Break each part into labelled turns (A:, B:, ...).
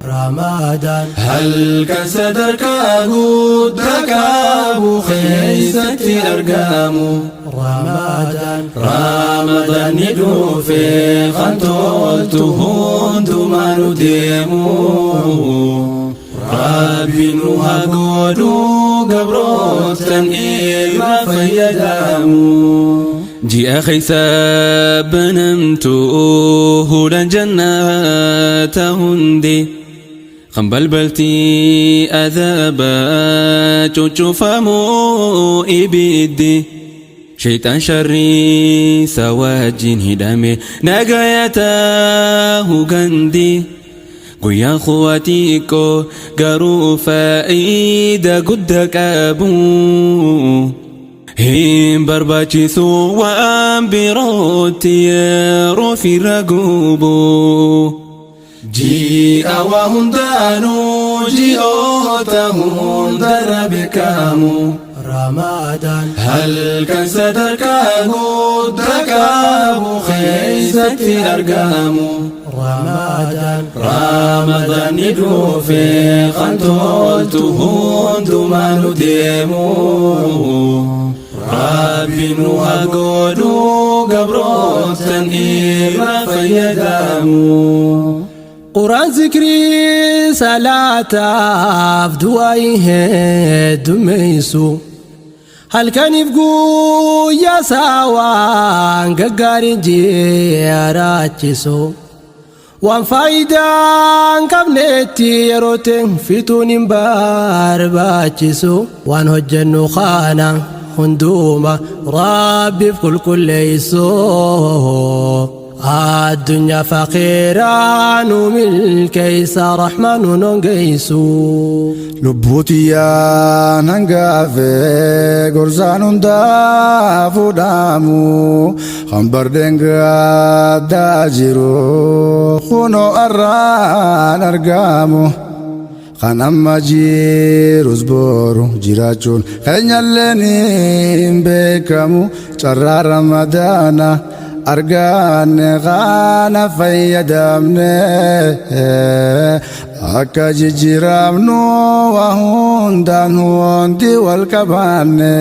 A: Ramadaan.
B: Halkan sadarkaa guddaa qabu keessatti argamu.
A: Ramadaan.
B: Ramadaan ni dhufe kan toltu hundumaa nu deemu. Rabbi nu haa godhu gabrootan irra fayyadamu.
C: Ji'a keessa banamtu hulan jannata hundi kan balbalti adabaa cuccufamu ibiddi shayxaan sharrii isa wajjin hidhame nagaya gandi guyyaan kuwa xiqqoo garuu faayidaa guddaa qabu. Hin barbaachisu waan birootti yeroo firra gubu.
B: Ji'a waa hundaanuu ji'oota hundarra beekamu.
A: Ramadaan.
B: Halkan sadarkaa guddaa qabu keessatti argamu.
A: Ramadaan.
B: Ramadaan ni dhufe kan toltu hundumaa nu deemu. Rabbi nu haa godhu gabrootan irra fayyadamu.
A: Quraan zikrii salaataaf du'aa heddummeessu. Halkaniif guyyaa saawaan gaggaariin jiraachisu. Waan faayidaa hin qabnetti yeroo ta'e fixuun hin barbaachisu. Waan hojjennu kana hunduma Rabbiif qulqulleessu. Addunyaa faqiiraa nu milkeessa Rahmaan nu nongeessu.
D: Lubbuutiyyaan hangaafe gorsaan hundaa fuudhamu kan bardeen gaddaa jiru kunoo arraan argamu. Kan amma jirus boru jiraachuun keenyalleen hin beekamu carraa Ramadaana arganne kana fayyadamne akka jijjiiramnu waa hundaan hundi wal qabanne.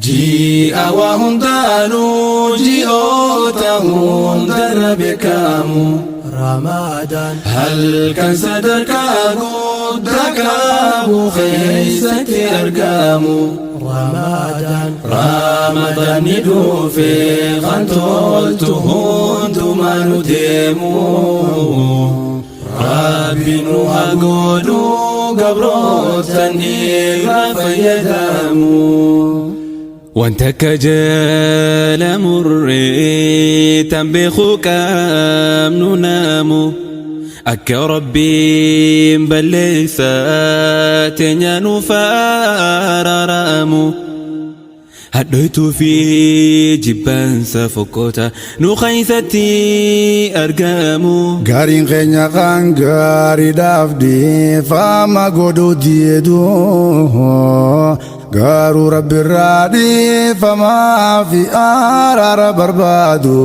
B: Ji'a waa hundaanuu ji'oota hundarra beekamu.
A: Ramadaan.
B: Halkan sadarkaa guddaa qabu keessatti argamu.
A: Ramadaan.
B: Ramadaan ni dhufe kan toltu hundumaa nu deemu. Rabbi nu haa godhu gabrootan irra fayyadamu.
C: Wanta akka jala murree tan beekuu qabnu naamu akka Rabbiin balleessaa teenya nuuf araaramu. Hadhoytuu fi jibbansa fokkota nu keessatti argamu.
D: Gaariin keenya kan gaariidhaaf dhiifama godhuu diidu garuu Rabbirraa dhiifamaa fi araara barbaadu.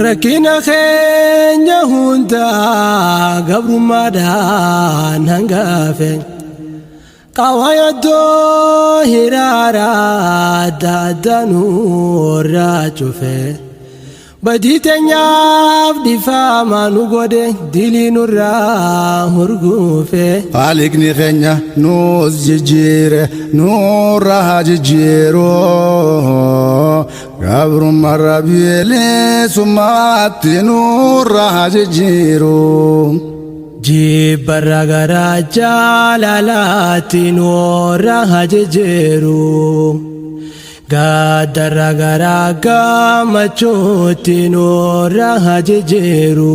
A: Rakkina keenya hundaa gabrummaadhaan hangafe. Qaawwa iddoo hiraara adda addaa nurraa cufe. Badii teenyaaf dhiifama nu godhe dilii nurraa hurgufe.
D: Haaliqni keenya nuus jijjiire nurraa haa jijjiiru. Gabrummaa bilisummaatti nurraa haa jijjiiru.
A: Jibbarra gara jaalalaatti nurraa haa jijjiiru. Gaddarra gara gammachuutti nurraa haa jijjiiru.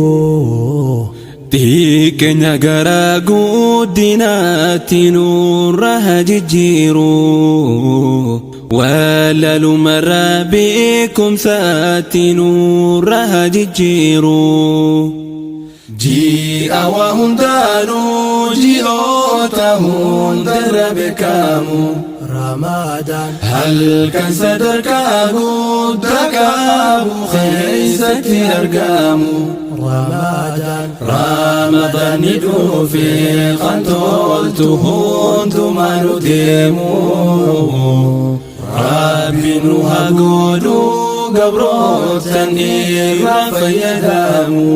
C: Xiqqeenya gara guddinaatti nurra haa jijjiiru. Wallaalumarra beekumsaatti nurra haa jijjiiru.
B: Ji'a waa hundaanuu ji'oota hundarra beekamu.
A: Ramadaan.
B: Halkan sadarkaa guddaa qabu keessatti argamu.
A: Ramadaan.
B: Ramadaanni dhufe kan toltu hundumaa nu deemu. Rabbi nu haa godhu gabrootan irraa fayyadamu.